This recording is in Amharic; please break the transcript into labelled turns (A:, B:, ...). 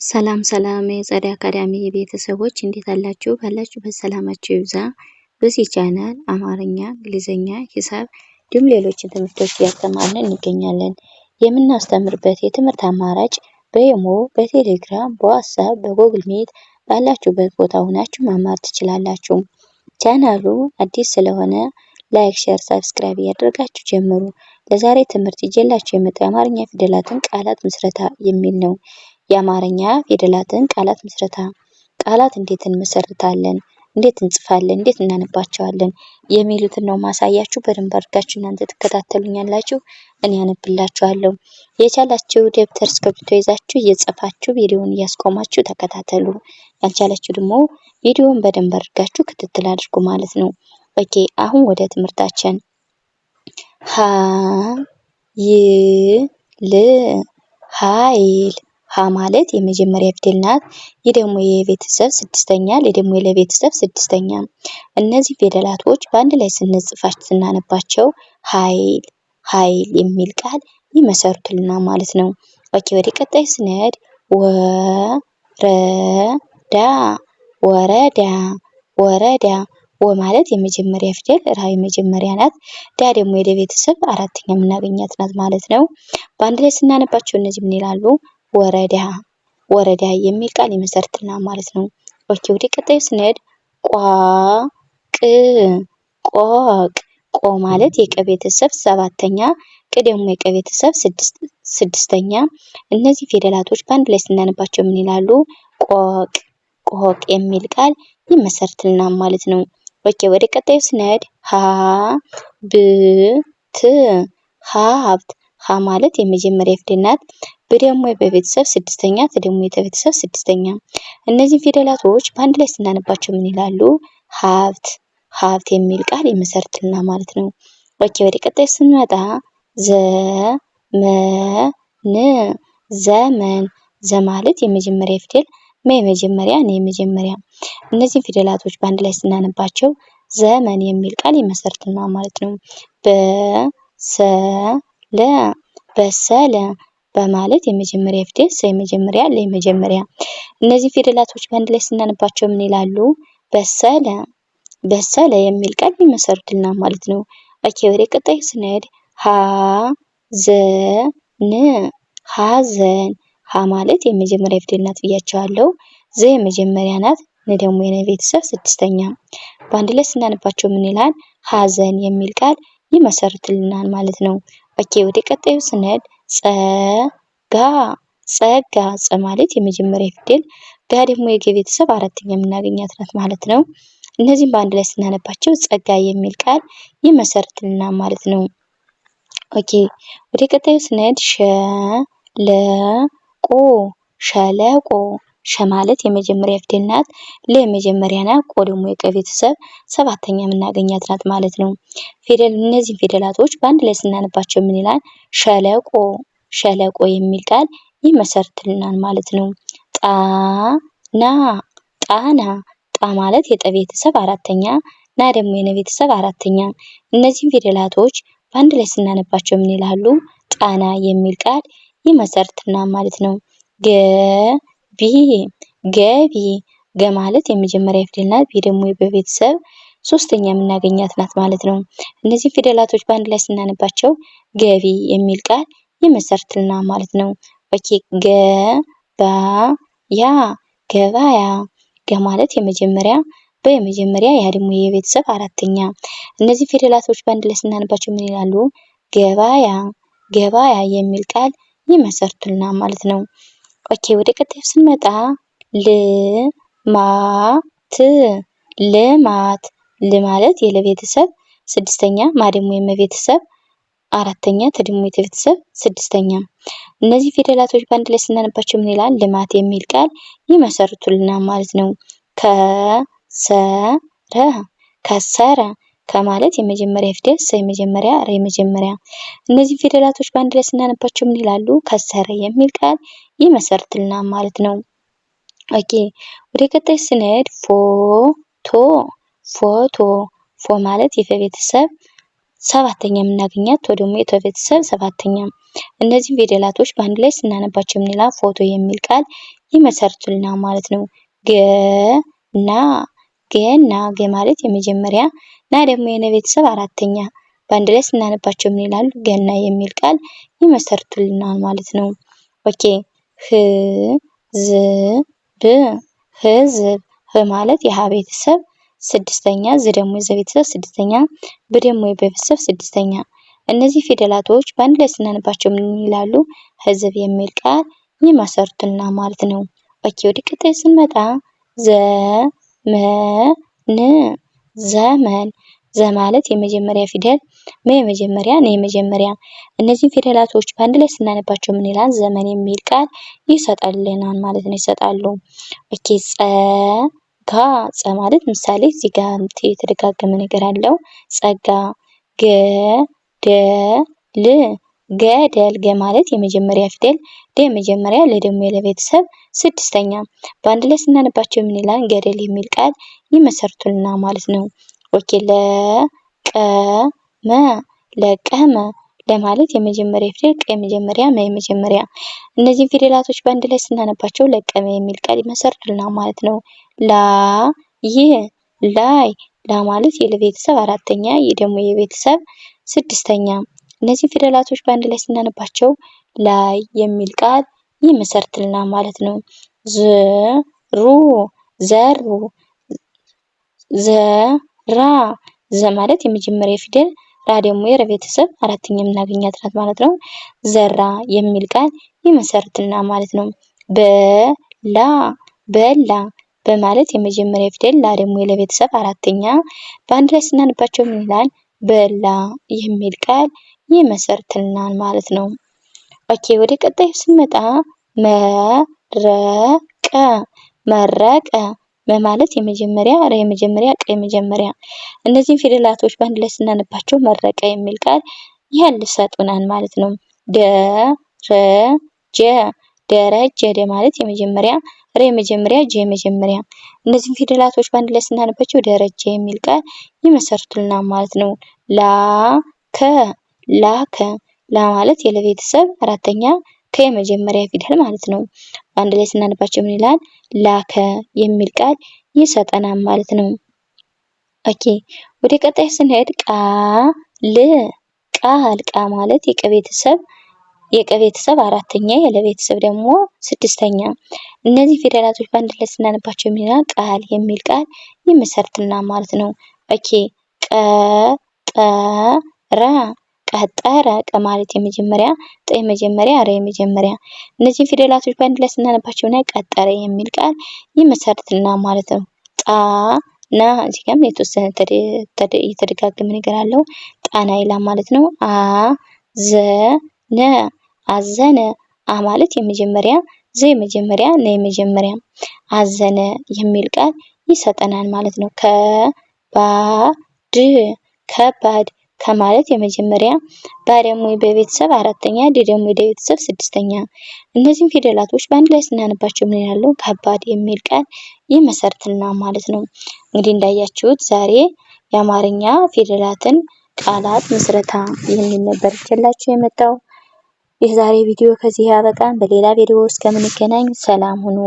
A: ሰላም ሰላም የጸደይ አካዳሚ ቤተሰቦች እንዴት አላችሁ? ባላችሁበት ሰላማችሁ ይብዛ። በዚህ ቻናል አማርኛ፣ እንግሊዝኛ፣ ሂሳብ እንዲሁም ሌሎችን ትምህርቶች እያስተማርን እንገኛለን። የምናስተምርበት የትምህርት አማራጭ በኢሞ፣ በቴሌግራም፣ በዋትሳፕ፣ በጎግል ሚት ባላችሁበት ቦታ ሆናችሁ መማር ትችላላችሁ። ቻናሉ አዲስ ስለሆነ like፣ share፣ subscribe እያደረጋችሁ ጀምሩ። ለዛሬ ትምህርት ይዤላችሁ የመጣው የአማርኛ ፊደላትን ቃላት ምስረታ የሚል ነው። የአማርኛ ፊደላትን ቃላት ምስረታ፣ ቃላት እንዴት እንመሰርታለን፣ እንዴት እንጽፋለን፣ እንዴት እናነባቸዋለን የሚሉትን ነው ማሳያችሁ። በደንብ አድርጋችሁ እናንተ ትከታተሉኛላችሁ፣ እኔ ያነብላችኋለሁ። የቻላችሁ ደብተር እስክሪብቶ ይዛችሁ እየጻፋችሁ ቪዲዮውን እያስቆማችሁ ተከታተሉ። ያልቻላችሁ ደግሞ ቪዲዮውን በደንብ አድርጋችሁ ክትትል አድርጉ ማለት ነው። Okay፣ አሁን ወደ ትምህርታችን። ሀ ይ ል ሀይል። ሀ ማለት የመጀመሪያ ፊደል ናት። ይህ ደግሞ የቤተሰብ ስድስተኛ፣ ለ ደግሞ የለቤተሰብ ስድስተኛ። እነዚህ ፊደላቶች በአንድ ላይ ስንጽፋቸው ስናነባቸው ሀይል ሀይል የሚል ቃል ይመሰርቱልናል ማለት ነው። Okay፣ ወደ ቀጣይ ስንሄድ ወረዳ ወረዳ ወረዳ። ወ ማለት የመጀመሪያ ፊደል፣ ራ የመጀመሪያ ናት። ዳ ደግሞ የደ ቤተሰብ አራተኛ የምናገኛት ናት ማለት ነው። በአንድ ላይ ስናነባቸው እነዚህ ምን ይላሉ? ወረዳ ወረዳ የሚል ቃል ይመሰርትልናል ማለት ነው። Okay፣ ወደ ቀጣዩ ስንሄድ ቋ ቅ ቆቅ። ቆ ማለት የቀ ቤተሰብ ሰባተኛ፣ ቅ ደግሞ የቀ ቤተሰብ ስድስተኛ። እነዚህ ፊደላቶች በአንድ ላይ ስናነባቸው ምን ይላሉ? ቆቅ ቆቅ የሚል ቃል ይመሰርትልናል ማለት ነው። Okay፣ ወደ ቀጣዩ ስንሄድ ሀ ብ ት ሀብት። ሀ ማለት የመጀመሪያ ፊደል ናት። ብ ደግሞ የበቤተሰብ ስድስተኛ፣ ት ደግሞ የተቤተሰብ ስድስተኛ። እነዚህ ፊደላቶች በአንድ ላይ ስናነባቸው ምን ይላሉ? ሀብት ሀብት የሚል ቃል ይመሰርትልናል ማለት ነው። Okay፣ ወደ ቀጣዩ ስንመጣ ዘ መ ን ዘመን። ዘ ማለት የመጀመሪያ ፊደል፣ መ የመጀመሪያ፣ ን የመጀመሪያ። እነዚህን ፊደላቶች በአንድ ላይ ስናነባቸው ዘመን የሚል ቃል ይመሰርትልናል ማለት ነው። በ ሰ ለ በሰለ። በማለት የመጀመሪያ ፊደል፣ ሰ የመጀመሪያ፣ ለ የመጀመሪያ። እነዚህ ፊደላቶች በአንድ ላይ ስናነባቸው ምን ይላሉ? በሰለ በሰለ የሚል ቃል ይመሰርቱልናል ማለት ነው። Okay፣ ወደ ቀጣይ ስንሄድ ሀ ዘ ን ሀዘን። ሀ ማለት የመጀመሪያ ፊደል ናት ብያቸዋለሁ። ዘ የመጀመሪያ ናት። ን ደግሞ የነ ቤተሰብ ስድስተኛ። በአንድ ላይ ስናነባቸው ምን ይላል? ሀዘን የሚል ቃል ይመሰርትልናል ማለት ነው። Okay፣ ወደ ቀጣዩ ስንሄድ ጸጋ ጸጋ። ጸ ማለት የመጀመሪያ ፊደል፣ ጋ ደግሞ የገ ቤተሰብ አራተኛ የምናገኛት ናት ማለት ነው። እነዚህም በአንድ ላይ ስናነባቸው ጸጋ የሚል ቃል ይመሰርትልናል ማለት ነው። Okay፣ ወደ ቀጣዩ ስንሄድ ሸለቆ ሸለቆ። ሸ ማለት የመጀመሪያ ፊደል ናት። ለ የመጀመሪያ ናት። ቆ ደግሞ የቀ ቤተሰብ ሰባተኛ የምናገኛት ናት ማለት ነው። ፊደል እነዚህን ፊደላቶች በአንድ ላይ ስናነባቸው ምን ይላል? ሸለቆ ሸለቆ የሚል ቃል ይመሰርትልናል ማለት ነው። ጣና ጣና። ጣ ማለት የጠ ቤተሰብ አራተኛ፣ ና ደግሞ የነ ቤተሰብ አራተኛ። እነዚህን ፊደላቶች በአንድ ላይ ስናነባቸው ምን ይላሉ? ጣና የሚል ቃል ይመሰርትልናል ማለት ነው። ገቢ ገቢ። ገ ማለት የመጀመሪያ ፊደል ናት። ቢ ደግሞ በቤተሰብ ሶስተኛ የምናገኛት ናት ማለት ነው። እነዚህ ፊደላቶች በአንድ ላይ ስናነባቸው ገቢ የሚል ቃል ይመሰርትልናል ማለት ነው። Okay፣ ገ ባ ያ ገበያ። ገ ማለት የመጀመሪያ፣ በ የመጀመሪያ፣ ያ ደግሞ የቤተሰብ አራተኛ። እነዚህ ፊደላቶች በአንድ ላይ ስናነባቸው ምን ይላሉ? ገበያ ገበያ የሚል ቃል ይመሰርቱልናል ማለት ነው። Okay፣ ወደ ቀጣዩ ስንመጣ ልማት ልማት። ል ማለት የለቤተሰብ ስድስተኛ፣ ማ ደግሞ የመቤተሰብ አራተኛ፣ ት ደግሞ የተቤተሰብ ስድስተኛ። እነዚህ ፊደላቶች በአንድ ላይ ስናነባቸው ምን ይላል? ልማት የሚል ቃል ይመሰርቱልናል ማለት ነው። ከሰረ ከሰረ። ከማለት የመጀመሪያ ፊደል፣ ሰ የመጀመሪያ፣ ረ የመጀመሪያ። እነዚህ ፊደላቶች በአንድ ላይ ስናነባቸው ምን ይላሉ? ከሰረ የሚል ቃል ይመሰርትልናል ማለት ነው። Okay፣ ወደ ቀጣይ ስንሄድ ፎቶ ፎቶ። ፎ ማለት የፈ ቤተሰብ ሰባተኛ የምናገኛት፣ ቶ ደግሞ የተ ቤተሰብ ሰባተኛ። እነዚህን ፊደላቶች በአንድ ላይ ስናነባቸው ምን ይላል? ፎቶ የሚል ቃል ይመሰርቱልናል ማለት ነው። ገ ና ገና ገ ማለት የመጀመሪያ ና ደግሞ የነ ቤተሰብ አራተኛ በአንድ ላይ ስናነባቸው ምን ይላሉ? ገና የሚል ቃል ይመሰርቱልናል ማለት ነው። Okay ህ ዝ ብ ህዝብ ህ ማለት የሀ ቤተሰብ ስድስተኛ ዝ ደግሞ የዘ ቤተሰብ ስድስተኛ ብ ደግሞ የበ ቤተሰብ ስድስተኛ እነዚህ ፊደላቶች በአንድ ላይ ስናነባቸው ምን ይላሉ? ህዝብ የሚል ቃል ይመሰርቱልናል ማለት ነው። Okay ወደ ቀጣይ ስንመጣ ዘ መ ን ዘመን ዘ ማለት የመጀመሪያ ፊደል መ የመጀመሪያ ን የመጀመሪያ እነዚህን ፊደላቶች በአንድ ላይ ስናነባቸው ምን ይላል? ዘመን የሚል ቃል ይሰጣልናል ማለት ነው። ይሰጣሉ። Okay ጸ ጋ ጸ ማለት ምሳሌ እዚህ ጋር የተደጋገመ ነገር አለው። ጸጋ ገ ደ ል ገደል ገ ማለት የመጀመሪያ ፊደል ደ የመጀመሪያ ለ ደግሞ የለቤተሰብ ስድስተኛ በአንድ ላይ ስናነባቸው ምን ይላል? ገደል የሚል ቃል ይመሰርቱልናል ማለት ነው። Okay ለ ቀ መ ለቀመ ለማለት የመጀመሪያ ፊደል ቀ የመጀመሪያ መ የመጀመሪያ እነዚህን ፊደላቶች በአንድ ላይ ስናነባቸው ለቀመ የሚል ቃል ይመሰርቱልናል ማለት ነው። ላ ይ ላይ ላ ማለት የለቤተሰብ አራተኛ ይ ደግሞ የቤተሰብ ስድስተኛ እነዚህ ፊደላቶች በአንድ ላይ ስናነባቸው ላይ የሚል ቃል ይመሰርትልናል ማለት ነው። ዘ ሩ ዘሩ ዘ ራ ዘ ማለት የመጀመሪያ ፊደል ራ ደግሞ የረ ቤተሰብ አራተኛ የምናገኛት ናት ማለት ነው። ዘራ የሚል ቃል ይመሰርትልናል ማለት ነው። በላ በላ በማለት የመጀመሪያ ፊደል ላ ደግሞ የለቤተሰብ አራተኛ በአንድ ላይ ስናነባቸው ምን ይላል? በላ የሚል ቃል ይመሰርትልናል ማለት ነው። Okay ወደ ቀጣዩ ስንመጣ መረቀ መረቀ መ ማለት የመጀመሪያ ረ የመጀመሪያ ቀ የመጀመሪያ እነዚህን ፊደላቶች በአንድ ላይ ስናነባቸው መረቀ የሚል ቃል ይሰጡናል ማለት ነው። ደ ረ ጀ ደረጀ ደ ማለት የመጀመሪያ ረ የመጀመሪያ ጀ የመጀመሪያ እነዚህን ፊደላቶች በአንድ ላይ ስናነባቸው ደረጀ የሚል ቃል ይመሰርቱልናል ማለት ነው። ላ ከ ላከ ላ ማለት የለቤተሰብ አራተኛ ከ የመጀመሪያ ፊደል ማለት ነው። በአንድ ላይ ስናነባቸው ምን ይላል? ላከ የሚል ቃል ይሰጠናል ማለት ነው። Okay ወደ ቀጣይ ስንሄድ ቃ ል ቃል ቃ ማለት የቀ ቤተሰብ የቀ ቤተሰብ አራተኛ የለ ቤተሰብ ደግሞ ስድስተኛ። እነዚህ ፊደላቶች በአንድ ላይ ስናነባቸው ምን ይላል? ቃል የሚል ቃል ይመሰርትልናል ማለት ነው። Okay ቀ ጠ ረ ቀጠረ ቀ ማለት የመጀመሪያ ጠ የመጀመሪያ ረ የመጀመሪያ እነዚህን ፊደላቶች በአንድ ላይ ስናነባቸው ቀጠረ የሚል ቃል ይመሰርትልናል ማለት ነው። ጣ ና እዚህ ጋርም የተወሰነ የተደጋገመ ነገር አለው። ጣና ይላል ማለት ነው። አ ዘ ነ አዘነ አ ማለት የመጀመሪያ ዘ የመጀመሪያ ነ የመጀመሪያ አዘነ የሚል ቃል ይሰጠናል ማለት ነው። ከ ባ ድ ከባድ ከማለት የመጀመሪያ ባ ደግሞ በቤተሰብ አራተኛ ድ ደግሞ የቤተሰብ ስድስተኛ። እነዚህን ፊደላቶች በአንድ ላይ ስናነባቸው ምን ይላሉ? ከባድ የሚል ቃል ይመሰርትልናል ማለት ነው። እንግዲህ እንዳያችሁት ዛሬ የአማርኛ ፊደላትን ቃላት ምስረታ የሚል ነበር ይዤላችሁ የመጣው። የዛሬ ቪዲዮ ከዚህ ያበቃል። በሌላ ቪዲዮ እስከምንገናኝ ሰላም ሁኑ።